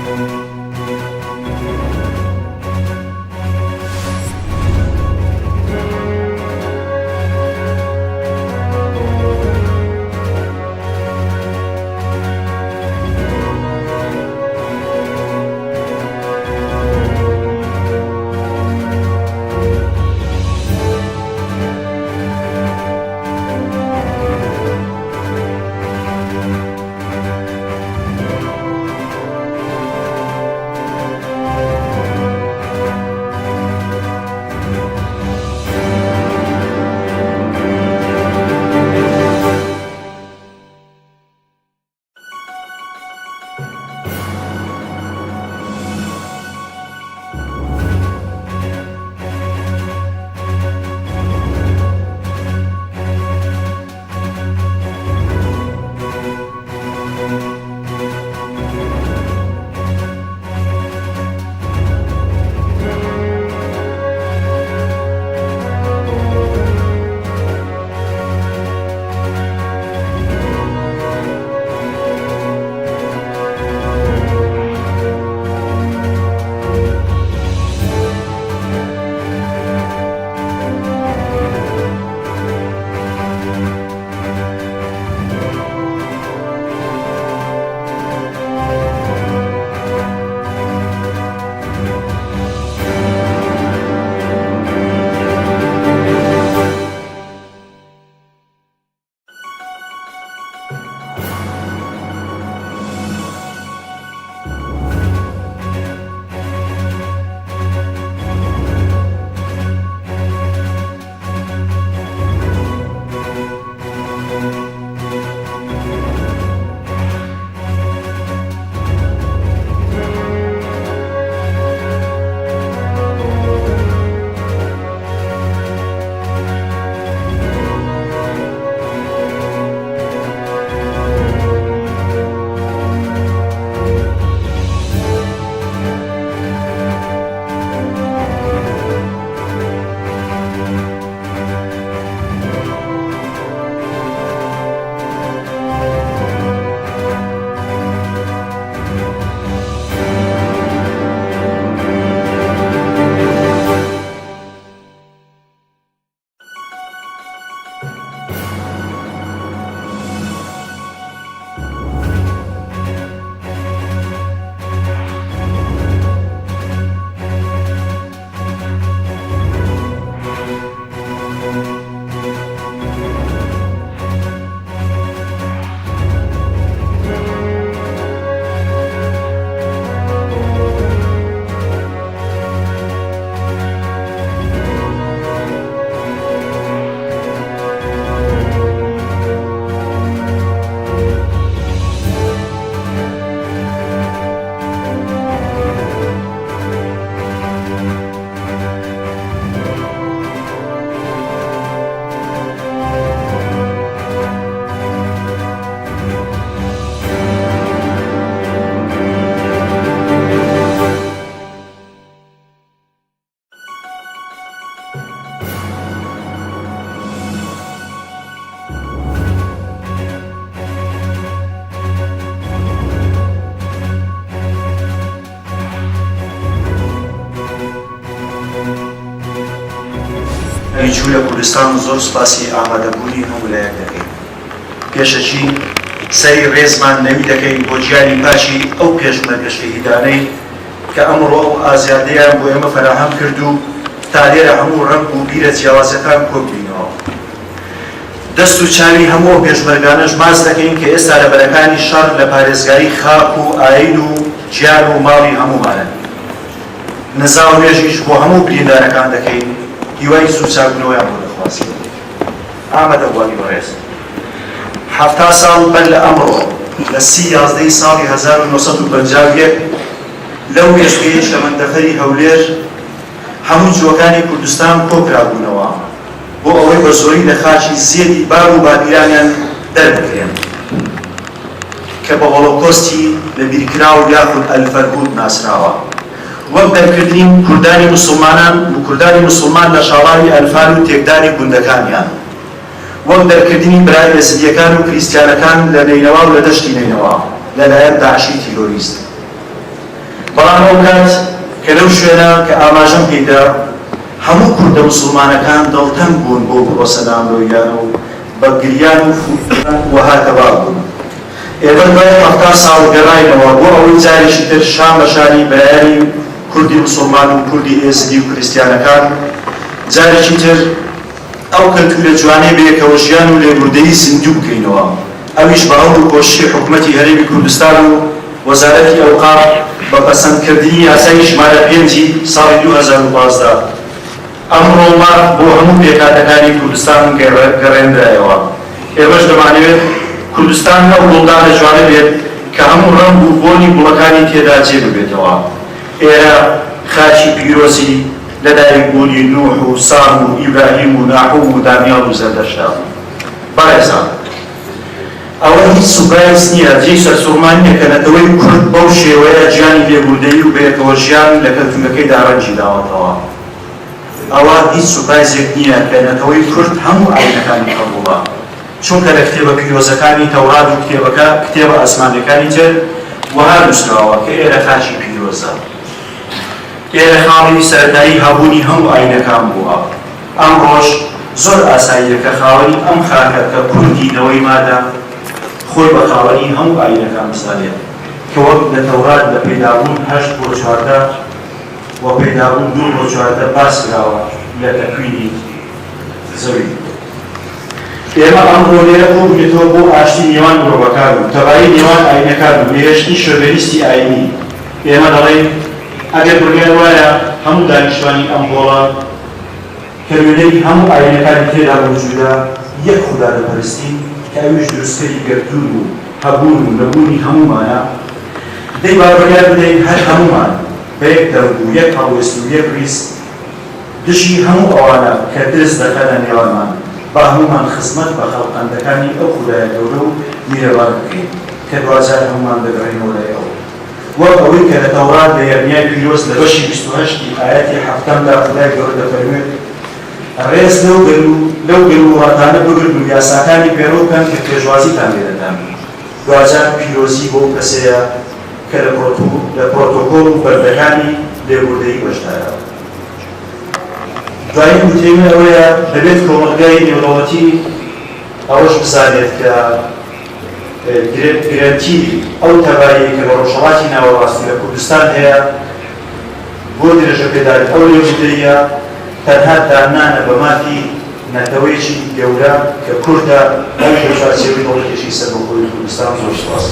ئەوی چوو لە کوردستان و زۆر سوپاسی ئامادەبوونی هەموو لایەک دەکەین. پێشەکی سەری ڕێزمان نەوی دەکەین بۆ گیانی پاکی ئەو پێشمەرگە شەهیدانەی کە ئەمڕۆ ئەو ئازادییەیان بۆ ئێمە فەراهەم کرد و تا لێرە هەموو ڕەنگ و بیرە جیاوازەکان کۆببینەوە. دەست و چاوی هەموو ئەو پێشمەرگانەش ماچ دەکەین کە ئێستا لە بەرەکانی شەڕ لە پارێزگاری خاک و ئایین و گیان و ماڵی هەموومانن. نزا و نوێژیش بۆ هەموو بریندارەکان دەکەین، هیوای زوو چاکبوونەوەیان بۆ دەخوازین. ئامادەبووانی بەڕێز، 70 ساڵ بەر لە ئەمڕۆ لە سی یازدەی ساڵی 1951 لەو وێستگەیەی شەمەندەفەری هەولێر هەموو جووەکانی کوردستان کۆکرابوونەوە بۆ ئەوەی بە زۆری لە خاکی زێدی باب و باپیرانیان دەربکرێن کە بە هۆڵۆکۆستی لەبیرکراو یاخود ئەلفەرهود ناسراوە وەک دەرکردنی کوردانی موسڵمانان وکوردانی موسڵمان لە شاڵاوی ئەنفال و تێکدانی گوندەکانیان وەک دەرکردنی برا ئێزدییەکان و کریستیانەکان لە نەینەوا و لە دەشتی نەینەوا لەلایەن داعشی تیرۆریست. بەڵام ئەوکات کە لەو شوێنە کە ئاماژەم پێی دا هەموو کوردە موسڵمانەکان دڵتەنگ بوون بەو پرۆسە نامرۆییانە و بە گریان و فووان وەها تەبا بوون. ئێمە دوای 70 ساڵ گەڕاینەوە بۆ ئەوەی جارێکی تر شان بە شانی برایانی کوردی موسڵمان و کوردی ئێزدی و کریستیانەکان جارێکی تر ئەو کەلتوورە جوانەی بەیەکەوەژیان و لێبوردەیی زیندوو بکەینەوە، ئەویش بە هەوڵ و کۆششی حکومەتی هەرێمی کوردستان و وەزارەتی ئەوقاف بە پەسەندکردنی یاسای ژمارە پێنجی ساڵی 2015. ئەمڕۆ ماف بۆ هەموو پێکهاتەکانی کوردستان گەڕێنرایەوە، ئێمەش دەمانەوێت کوردستان ئەو گوڵدانە جوانە بێت کە هەموو ڕەنگ و بۆنی گوڵەکانی تێدا جێ ببێتەوە. ئێرە خاکی پیرۆزی لەدایکبوونی نوح و سام و ئیبراهیم و ناحوم و دانیاڵ و زەردەشتە. بەڕێزان ئەوە هیچ سوپرایز نییە، جێی سەرسوڕمان نییە کە نەتەوەی کورد بەو شێوەیە گیانی لێبوردەیی و بەیەکەوەژیان لە کەلتوورەکەیدا ڕەنگی داوەتەوە. ئەوە هیچ سوپرایزێک نییە کە نەتەوەی کورد هەموو ئاینەکانی قەبووڵە، چونکە لە کتێبە پیرۆزەکانی تەورات و کتێبەکە کتێبە ئاسمانیەکانی تر وەها نووسراوە کە ئێرە خاکی پیرۆزە. ئێرە خاڵی سەرەتایی هەبوونی هەموو ئاینەکان بووە. ئەمڕۆش زۆر ئاساییە کە خاوەنی ئەم خاکە کە کوردی نەوەی مادە خۆی بە خاوەنی هەموو ئاینەکان بزانێت کە وەک لە تەورات لە پەیدابوون هەشت بۆ 14 و پەیدابوون دوو بۆ 14 باس کراوە لە تەکوینی زەوی. ئێمە ئەمڕۆ لێرە کۆبووینەتەوە بۆ ئاشتی نێوان مرۆڤەکان و تەبایی نێوان ئاینەکان و نەهێشتنی شۆڤێنیستی ئاینی. ئێمە دەڵێین ئەگەر بڕیار وایە هەموو دانیشتوانی ئەم هۆڵە کە نوێنەری هەموو ئاینەکانی تێدا مەوجودە یەک خودا دەپەرستین کە ئەویش دروستکەری گەردوون و هەبوون و نەبوونی هەموومانە، دەی با بڕیار بدەین هەر هەموومان بە یەک دەنگ و یەک هەڵوێست و یەک ڕیز دژی هەموو ئەوانە کە درز دەخەنە نێوانمان، با هەموومان خزمەت بە خەڵقەندەکانی ئەو خودایە گەورە و میرەبانە بکەین کە دواجار هەموومان دەگەڕێینەوە لای ئەو. وەک ئەوەی کە لە تەورات لە یەرمیای پیرۆز لە بەشی 28 ی ئایەتی حەفتەمدا خودای گەورە دەفەرموێت، ڕێز لەو گەل و لەو گەل و وڵاتانە بگرن و یاساکانی پەیڕەو بکەن کە پێشوازیتان لێ دەکەن. دواجار پیرۆزی بۆ ئەو کەسەیە کە لە لە پرۆتۆکۆڵ و بەندەکانی لێبوردەیی بەشدارە. دوایین وتەی من ئەوەیە دەبێت کۆمەڵگای نێودەوڵەتی ئەوەش بزانێت کە گرەنتی ئەو تەباییەی کە لە ڕۆژهەڵاتی ناوەڕاست و لە کوردستان هەیە بۆ درێژەپێدانی ئەو لێبوردەییە تەنها داننانە بە مافی نەتەوەیەکی گەورە کە کوردە ئەویش لە چوارچێوەی دەوڵەتێکی سەربەخۆی کوردستان. زۆر سوپاس.